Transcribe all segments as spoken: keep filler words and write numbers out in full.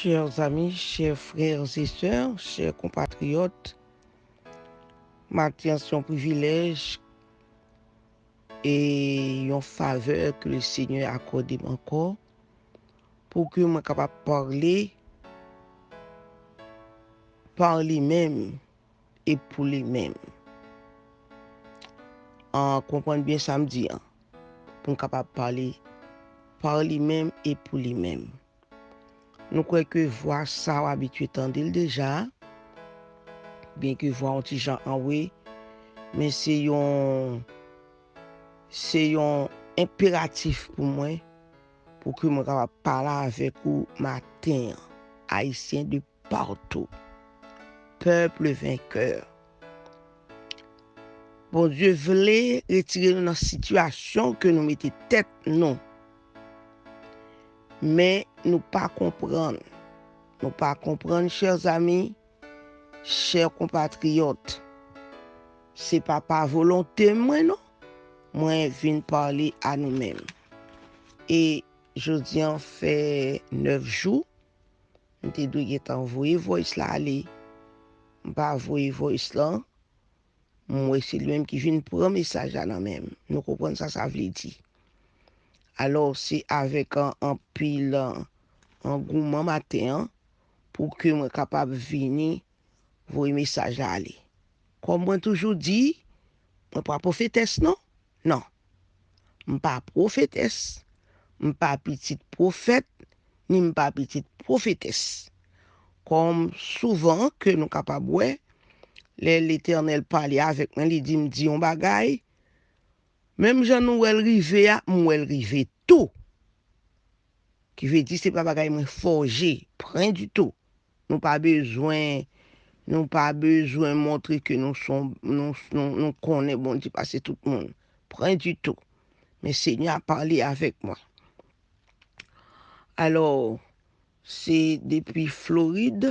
Chers amis, chers frères et sœurs, chers compatriotes, maten an se yon privilèj e yon favè ke Lesenyè akòde m ankò pou ke mwen kapab pale pa li menm e pou li menm. An konprann byen sa m di an, pou m kapab pale pa li menm e pou li menm. Nou kwè ke vwa sa w abitye tande l deja, byenke vwa yon ti jan anwe, men se yon, se yon enperatif pou mwen, pou ke mwen kapab pale avèk ou maten an, Ayisyen de partou. Peuple vainqueur. Bondye vle retire nou nan sitiyasyon ke nou mete tèt nou. Men nou pa konprann. Nou pa konprann, chè zami, chè konpatriyòt. Se pa pa volonte mwen, non. Mwen vin pale a nou menm. E jodi an fè nèf jou, m te dwe gentan voye voice la ale. M pa voye voice lan. M wè se li menm ki vin pran mesaj la nan men m. Nou konprann sa sa vle di. Alò, se avèk an, anpil, an, angouman maten an pou ke mwen kapab vini voye mesaj la ale. Kòm mwen toujou di, mwen pa pwofetès non. Non. M pa pwofetès, m pa pitit pwofèt, ni m pa pitit pwofetès. Kòm souvan ke nou kapab wè, lè Letènèl pale avèk mwen, li di m di yon bagay, menm jan nou wè l rive a, m wè l rive tou. Ki vle di se pa bagay mwen fòje, pwen ditou. Nou pa bezwen, nou pa bezwen montre ke nou son, nou, nou, nou konnen Bondye pase tout moun. Pwen ditou. Men Senyè a pale avèk mwen. Alò, se depi Florid,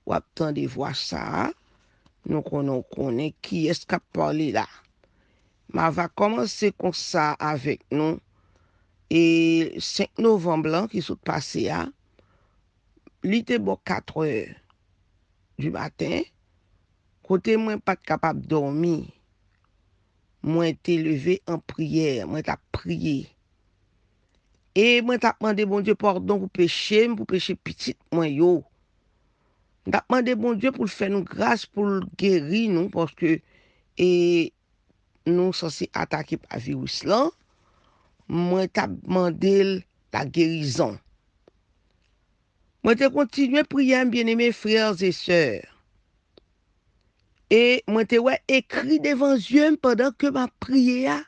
w ap tande vwa sa a. Nou konnen, w konnen kiyès k ap pale la. M a va kòmanse konsa avèk nou. E senk novanm lan ki sot pase a, li te bò katrè di maten, kote mwen pa t kapab dòmi. Mwen te leve an priyè, mwen t ap priye. E mwen t ap mande Bondye padon pou peche m, pou peche pitit mwen yo. M t ap mande Bondye pou l fè nou gras, pou l geri nou, paske, e, nou sanse atake pa viris lan. Mwen t ap mande l lagerizon. Mwen te kontinye priyè m, byeneme frè e sè. E mwen te wè ekri devan zye m pandan ke m ap priye a,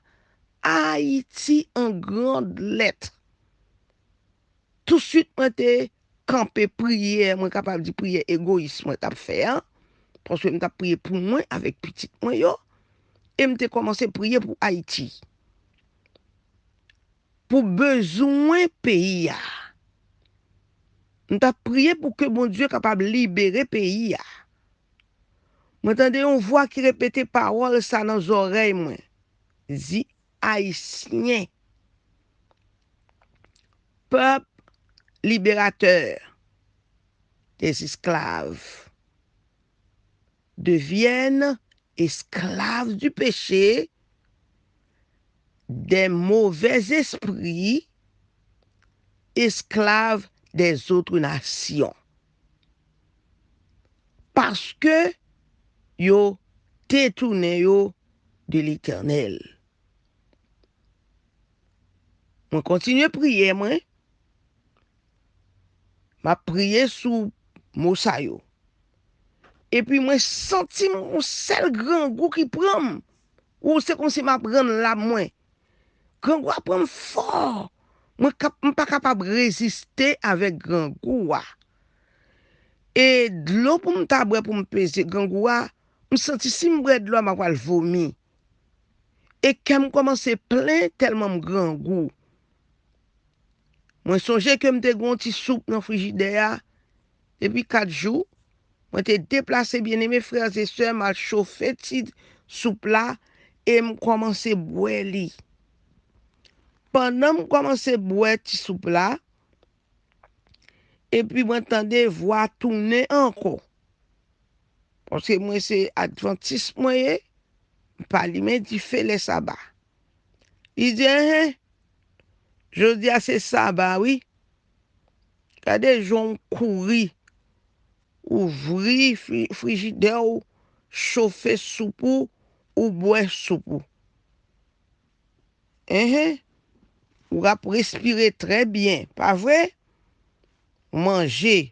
Ayiti an gran lèt. Tousuit mwen te kanpe priyè, mwen kapab di priyè egoyis mwen t ap fè a, paske m t ap priye pou mwen avèk pitit mwen yo, e m te kòmanse priye pou Ayiti, pou bezwen peyi a. M t ap priye pou ke Bondye kapab libere peyi a. Mwen tande yon vwa ki repete pawòl sa nan zòrèy mwen. Di Ayisyen, pèp liberatè des esclaves, deviennent esclaves du péché, des mauvais esprits, esclaves des autres nations. Paske yo detounen yo de Letènèl. Mwen kontinye priyè mwen. M ap priye sou mo sa yo. Epi mwen santi m yon sèl grangou ki pran m. Ou se kòmsi m ap rann lam mwen. Grangou a pran m fò. Mwen kap, m pa kapab reziste avèk grangou a. E dlo pou m ta bwè pou m peze grangou a, m santi si m bwè dlo a, m a pral vomi. E kè m kòmanse plen tèlman m grangou. Mwen sonje ke m te gen yon ti soup nan frijidè a depi kat jou. Mwen te deplase, byeneme frè e sè, m al chofe ti soup la e m kòmanse bwè li. Pandan m kòmanse bwè ti soup la, epi mwen tande vwa tounen ankò. Paske mwen se advantis mwen ye, m pa limen dife lè saba. Li di, enhen, jodi a se saba wi. Gade jan w kouri, ouvri fri- frijidè w, chofe soup ou, ou bwè soup ou. Enhen, ou ap respire trè byen, pa vre? Manje.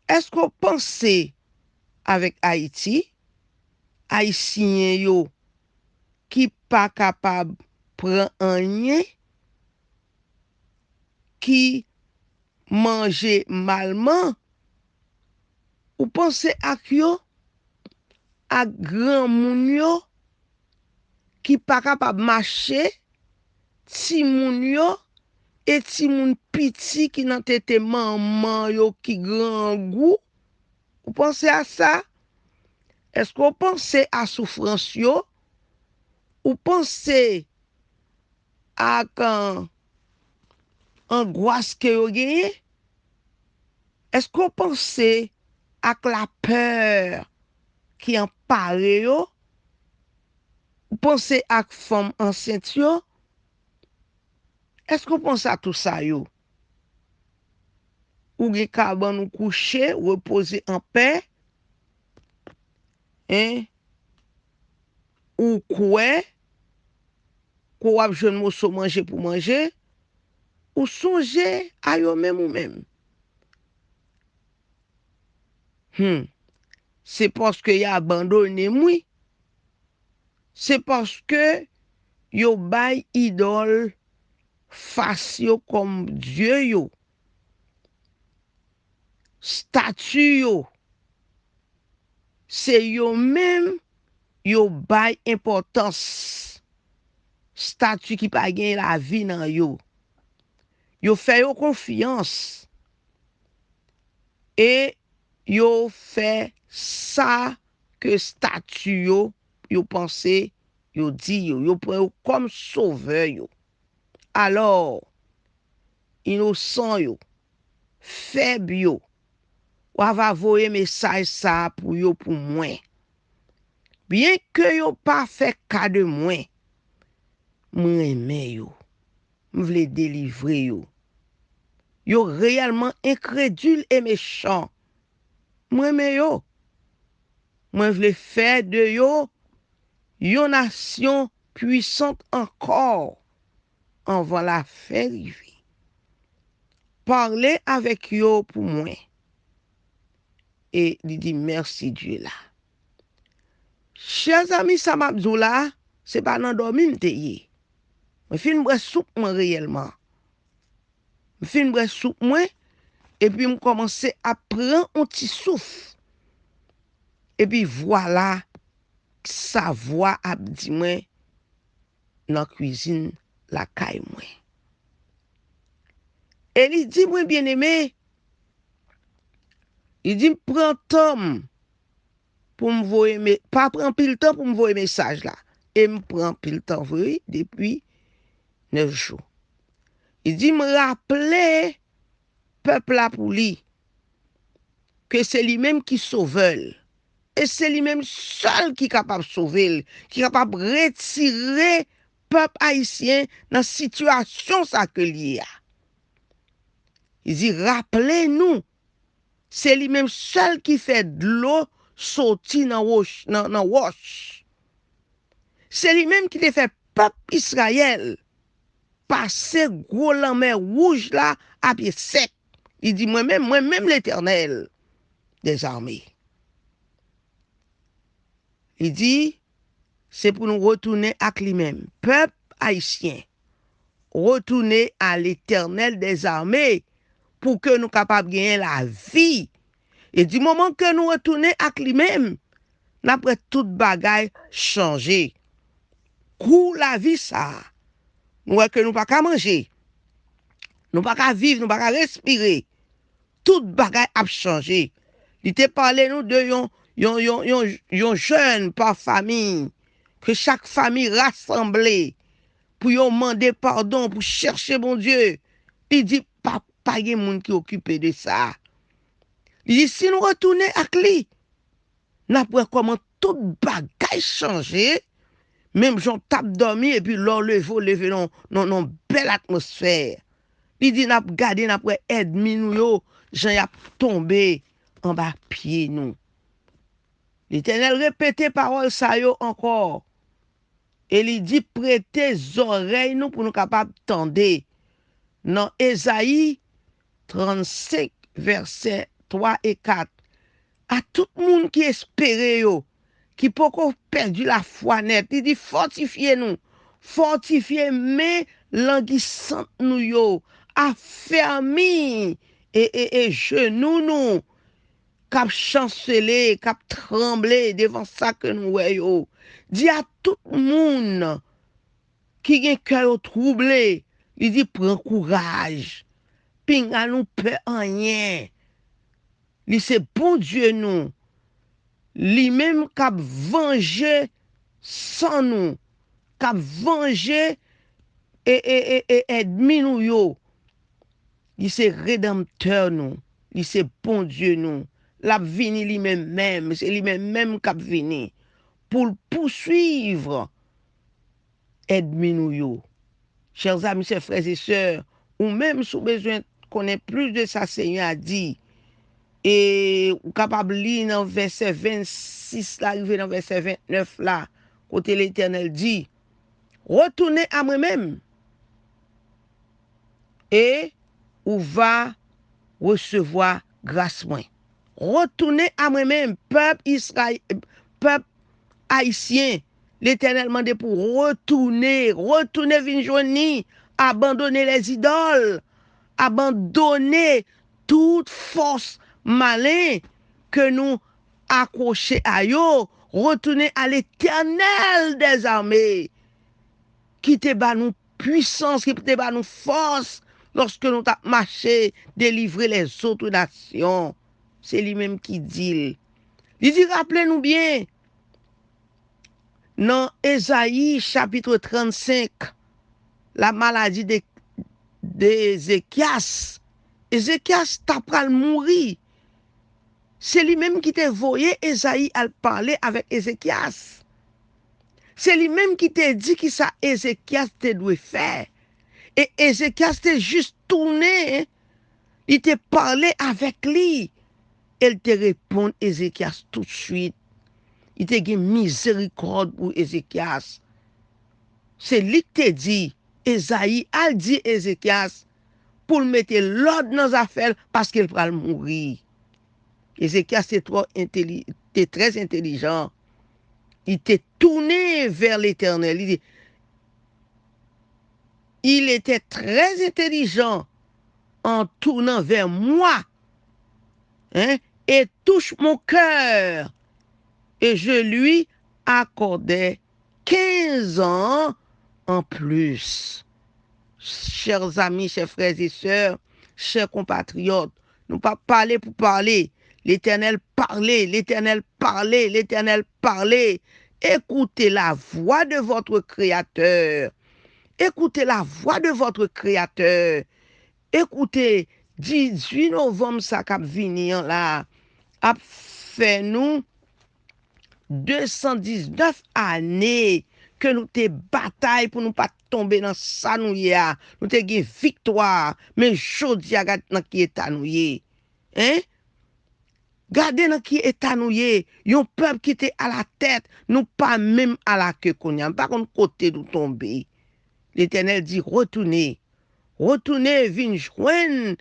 Èske w panse avèk Ayiti? Ayisyen yo ki pa kapab pran anyen, ki manje malman, ou panse ak yo, ak granmoun yo ki pa kapab mache, timoun yo e timoun piti ki nan tete manman yo ki grangou. Ou panse a sa? Èske w panse a soufrans yo? Ou panse ak an- angwas ke yo genyen? Èske w panse ak lapè ki anpare yo? Ou panse ak fanm ansent yo? Èske w panse a tou sa yo? Ou gen kabann ou kouche, repoze anpè, en? Ou kwè ke w ap jwenn moso manje pou manje, ou sonje a yo menm ou menm? Hum, se paske y abandone m wi. Se paske yo bay idòl fas yo kòm dye yo. Stati yo, se yo menm yo bay enpòtans. Stati ki pa gen lavi nan yo. Yo fè yo konfyans e yo fè sa ke stati yo, yo panse, yo di yo. Yo pran yo kòm sovè yo. Alò, inosan yo, fèb yo, w ava voye mesaj sa a pou yo pou mwen. Byenke yo pa fè ka de mwen, m renmen yo. M vle delivre yo. Yo reyèlman enkredil e mechan. M renmen yo. Mwen vle fè de yo yon nasyon pwisant ankò anvan lafen rive. Pale avèk yo pou mwen. E li di, mèsi Dye la. Chè zanmi, sa m ap di w la, se pa nan dòmi m te ye. Mwen fin bwè soup mwen reyèlman. M fin bwè soup mwen, epi m kòmanse ap pran yon ti souf. Epi vwala, sa vwa ap di mwen nan kwizin lakay mwen. E li di mwen, byeneme, li di m pran tan m pou m voye me- pa pran anpil tan pou m voye mesaj la. E m pran anpil tan vre wi, depi nèf jou. Li di m raple pèp la pou li ke se li menm ki sovè l. E se li menm sèl ki kapab sove l, ki kapab retire pèp ayisyen nan sitiyasyon sa ke l ye a. Li di, raple nou, se li menm sèl ki fè dlo soti nan wòch, nan, nan wòch. Se li menm ki te fè pèp Izrayèl pase gwo lanmè wouj la a pye sèk. Li di, mwen menm, mwen menm Letènèl dèzame. Li di, se pou nou retounen ak li menm. Pèp ayisyen, retounen a Letènèl dèzame pou ke nou kapab genyen lavi. E di moman ke nou retounen ak li menm, n ap wè tout bagay chanje. Kou lavi sa a, nou wè ke nou pa ka manje, nou pa ka viv, nou pa ka respire. Tout bagay ap chanje. Li te pale nou de yon, yon, yon, yon, yon jèn pa fanmi, ke chak fanmi rasanble pou yo mande padon, pou chèche Bondye. Li di, p ap pa gen moun ki okipe de sa. Li di, si nou retounen ak li, n ap wè kòman tout bagay chanje, menm jan w t ap dòmi, epi lè w leve, w leve nan, nan, nan bèl atmosfè. Li di, n ap gade, n ap wè ènmi nou yo, jan y ap tonbe anba pye nou. Letènèl repete pawòl sa yo ankò. E li di, prete zòrèy nou pou nou kapab tande. Nan Ezayi trannsenk, vèsè twa e kat, a tout moun ki espere yo, ki poko pèdi lafwa nèt, li di, fòtifye nou, fòtifye men langisant nou yo, afèmi e, e, e jenou nou, k ap chansele, k ap tranble devan sa ke nou wè yo. Di a tout moun ki gen kè yo twouble, li di, pran kouraj. Pinga nou pè anyen. Li se Bondye nou. Li menm k ap vanje san nou, k ap vanje e, e, e, e ènmi nou yo. Li se Redanmtè nou. Li se Bondye nou. L ap vini li menm menm. Se li menm menm k ap vini pou l pouswiv ènmi nou yo. Chè zami, chè frè e sè, ou menm, si w bezwen konnen plis de sa Senyè a di, e ou kapab li nan vèsè vennsis la, rive nan vèsè ventnèf la, kote Letènèl di, retounen a mwen menm, e ou va resevwa gras mwen. Retounen a mwen menm, pèp Izrayèl, pèp ayisyen, Letènèl mande pou retounen, retounen vin jwenn li, abandone lèzidòl, abandone tout fòs malen ke nou akwoche a yo, retounen a Letènèl dèzame, ki te ba nou pwisans, ki te ba nou fòs lòske nou t ap mache delivre lèzòt nasyon. Se li menm ki di l. Li di, raple nou byen, nan Ezayi chapit trannsenk, la maladie de, de Ézéchias, Ézéchias ta pral mouri. Se li menm ki te voye Ezayi al pale avèk Ezekyas. Se li menm ki te di ki sa Ezekyas te dwe fè. E Ezekyas te jis tounen, li te pale avèk li. E l te reponn Ezekyas toutswit. Li te gen mizerikòd pou Ezekyas. Se li k te di Ezayi al di Ezekyas pou l mete lòd nan zafè l paske l pral mouri. Ezekyas te twò enteli-, te trè entelijan. Li te tounen vè Letènèl. Li te, il était très intelligent en tournant vers moi, hein, et touche mon cœur, et je lui accordais quinze ans en plus. Chè zami, chè frè e sè, chè konpatriyòt, nou pa pale pou pale. Letènèl pale, Letènèl pale, Letènèl pale. Écoutez la voix de votre Créateur. Écoutez la voix de votre Créateur. Ekoute, dizuit novanm sa k ap vini an la ap fè nou de san diznèf ane ke nou te batay pou nou pa t tonbe nan sa nou ye a. Nou te gen viktwa, men jodi a gad nan ki eta nou ye. Hein? Gade nan ki eta nou ye. Yon pèp ki te alatèt, nou pa menm alake kounye a. M pa konn kote nou tonbe. Letènèl di, retounen. Retounen, vin jwenn,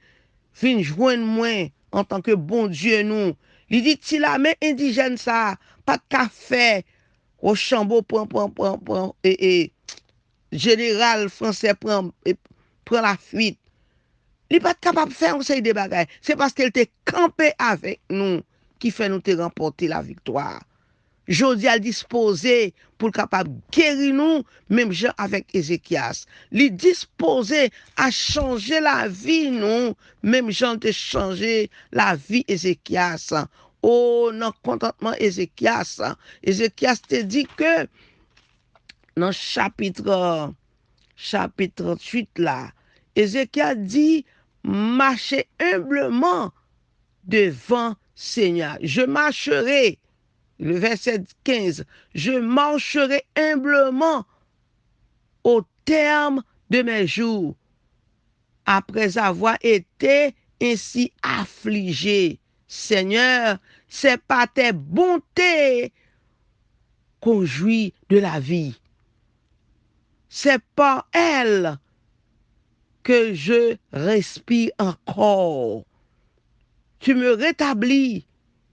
vin jwenn mwen antanke Bondye nou. Li di ti lame endijèn sa a pa t ka fè Wochanbo pran, pran, pran, pran, e, e, jeneral fransè pran, e, pran lafuit. Li pa t kapab fè yon seri de bagay. Se paske l te kanpe avèk nou ki fè nou te ranpòte laviktwa. Jodi a, l dispoze pou l kapab geri nou, menm jan avèk Ezekyas. Li dispoze a chanje lavi nou, menm jan l te chanje lavi Ezekyas. O, nan kontantman Ezekyas, Ezekyas te di ke nan chapit, chapit tranntuit la, Ezekyas di, mache enbleman devan Senyè. Je marcherai, le verset quinze, je marcherai humblement au terme de mes jours, après avoir été ainsi affligé. Seigneur, c'est par tes bontés qu'on jouit de la vie. C'est par elle que je respire encore. Tu me rétablis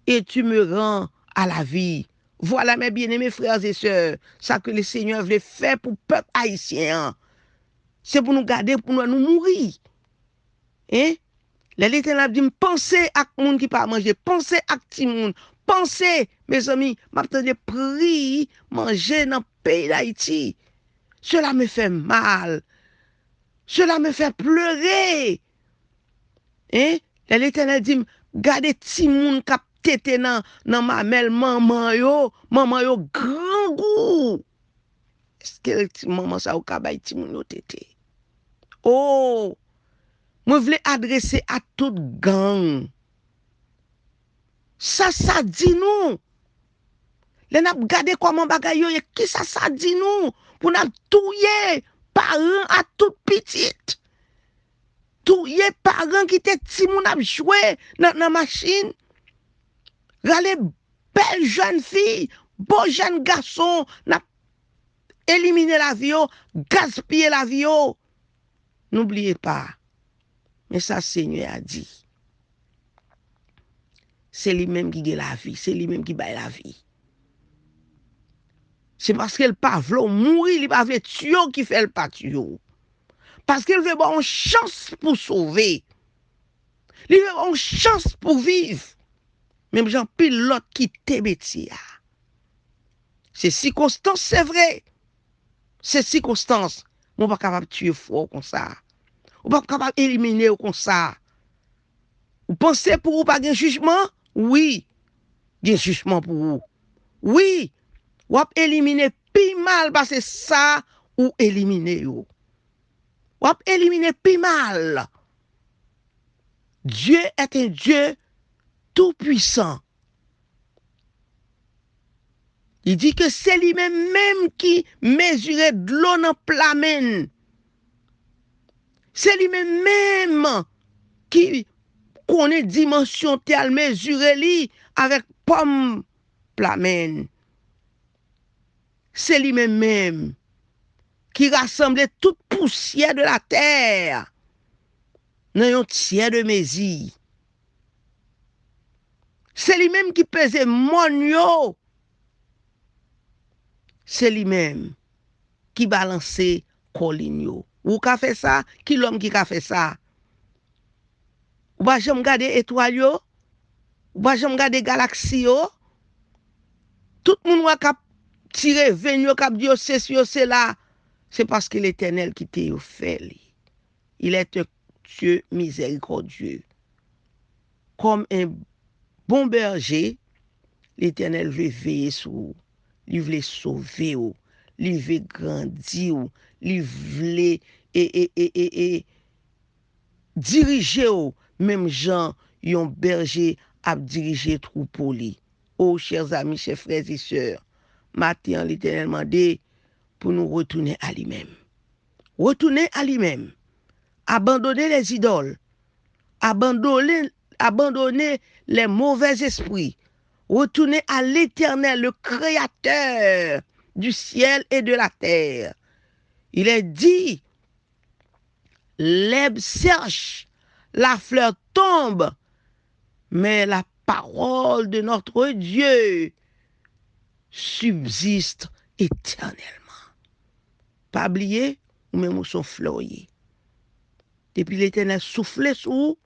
et tu me rends à la vie. Voilà, mes bien-aimés frères et sœurs, sa ke le Senyè vle fè pou pèp ayisyen an. Se pou nou gade, pou nou, nou mouri. Hein? Lè Letènèl ap di m, panse ak moun ki pa manje, panse ak timoun, panse, mezanmi, m ap tande pri manje nan peyi Dayiti. Cela me fait mal. Cela me fait pleurer. Hein? Lè Letènèl di m, gade timoun k ap tete nan, nan mamèl manman yo, manman yo grangou. Èske ti manman sa yo ka bay timoun yo tete? Oh, mwen vle adrese a tout gang. Sa sa di nou? Lè n ap gade kòman bagay yo ye, kisa sa di nou pou n ap touye paran a tout pitit? Touye paran, kite timoun ap jwe nan, nan machin. Rale bèl jèn fi, bo jèn gason, n ap elimine lavi yo, gaspiye lavi yo. N'oubliez pas, men sa Senyè a di. Se li menm ki gen lavi, se li menm ki bay lavi. Se paske l pa vle w mouri, li pa vle tiye w ki fè l pa tiye w. Paske l vle ba w yon chans pou w sove. Li vle ba w yon chans pou w viv. Menm jan anpil lòt kite metye a. Se sikonstans, se vre. Se sikonstans. Men w pa kapab tiye frè w konsa. Ou pa kapab elimine yo konsa. Ou panse pou ou pa gen jijman? Wi, gen jijman pou ou. Wi, w ap elimine pi mal pase sa ou elimine yo. W ap elimine pi mal. Dieu est un Dieu tout-puissant. Li di ke se li menm menm ki mezire dlo nan pla men n. Se li menm menm ki konnen dimansyon tè a, l mezire li avèk pòm pla men n. Se li menm menm ki rasanble tout pousyè de la tè nan yon tyè de mezi. Se li menm ki peze mòn yo. Se li menm ki balanse kòlin yo. Ou ka fè sa? Ki lòm ki ka fè sa? Ou pa janm gade etwal yo? Ou pa janm gade galaksi yo? Tout moun wè k ap tire venn yo, k ap di yo sesi, yo sela, se paske Letènèl kite yo fè li. Il est un Dieu miséricordieux. Kòm un bon berger, Letènèl vle veye sou ou. Li vle sove w. Li vle grandi w. Li vle e, e, e, e, e, dirije w menm jan yon bèje ap dirije twoupo li. O, chè zami, chè frè e sè, maten an, Letènèl mande pou nou retounen a li menm. Retourner à lui-même. Abandonner les idoles. Abandonner, abandonner les mauvais esprits. Retourner à l'Éternel, le Créateur du ciel et de la terre. Il est dit, l'herbe sèche, la fleur tombe, mais la parole de notre Dieu subsiste éternellement. Pa bliye, ou menm ou se yon flè w ye. Depi Letènèl soufle sou ou,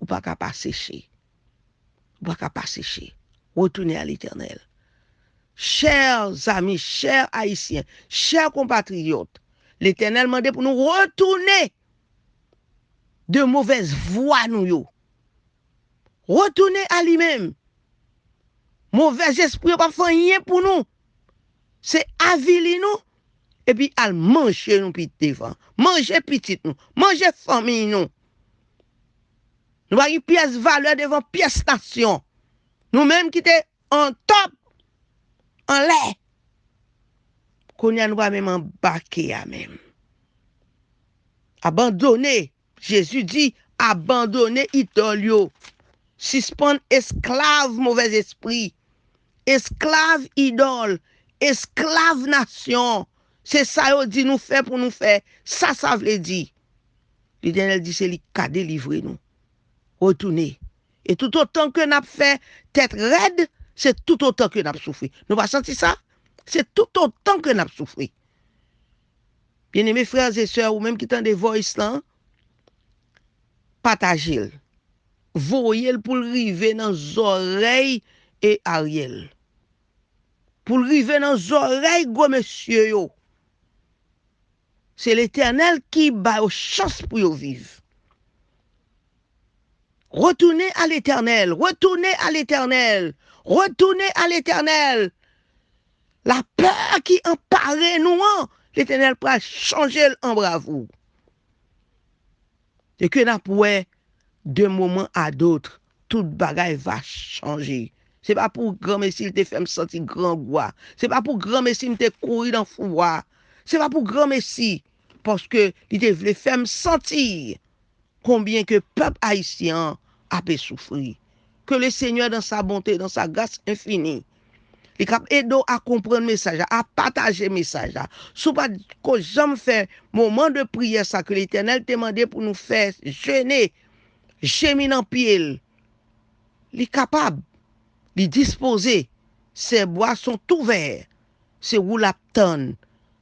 ou pa ka pa seche. Ou pa ka pa seche. Retourner à l'Éternel. Chè zami, chè ayisyen, chè konpatriyòt, Letènèl mande pou nou retounen de movèz vwa nou yo. Retounen a li menm. Movèz espri yo p ap fè anyen pou nou. Se avili nou, epi al manje nou pi devan. Manje pitit nou, manje fanmiy nou. Nou pa gen pyès valè devan pyès nasyon. Nou menm ki te on top, anlè. Kounye a nou pa menm anba ke a menm. Abandone. Jezi di, abandone idòl yo. Sispann esklav movèzespri. Esklav idòl. Esklav nasyon. Se sa yo di nou fè pou nou fè. Sa sa vle di. Letènèl di se li k ka delivre nou. Retounen. E toutotan ke n ap fè tèt rèd, se toutotan ke n ap soufri. Nou pa santi sa? Se toutotan ke n ap soufri. Byeneme frè e sè, ou menm ki tande voice lan, pataje l. Voye l pou l rive nan zòrèy e Ariel. Pou l rive nan zòrèy gwo mesye yo. Se Letènèl ki ba yo chans pou yo viv. Retourner à l'Éternel, retourner à l'Éternel, retourner à l'Éternel. Lapè ki anpare nou an, Letènèl pral chanje l an bravou. E ke n ap wè, d'un moment à l'autre, tout bagay va chanje. Se pa pou granmesi l te fè m santi grangou a. Se pa pou granmesi m te kouri nan fou a. Se pa pou granmesi, paske li te vle fè m santi konbyen ke pèp ayisyen an ape soufri. Que le Seigneur, dans sa bonté, dans sa grâce infinie, li k ap ede w a konprann mesaj la, a pataje mesaj la. Si w pa t ko janm fè moman de priyè sa ke Letènèl te mande pou nou fè, jene, jemi nan pye l, li kapab, li dispoze. Ses bras sont ouverts. Se ou l ap tann.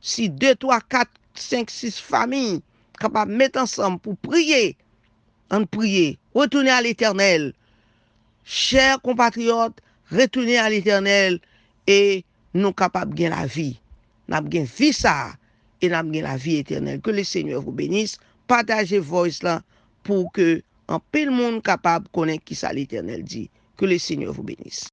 Si de, twa, kat, senk, sis fanmi kapab met ansanm pou priye, ann priye. Retourner à l'Éternel. Chè konpatriyòt, retourner à l'Éternel e nou kapab gen lavi. N ap gen vi sa a e n ap gen lavi etènèl. Que le Seigneur vous bénisse. Pataje voice lan pou ke anpil moun kapab konnen kisa Letènèl di. Que le Seigneur vous bénisse.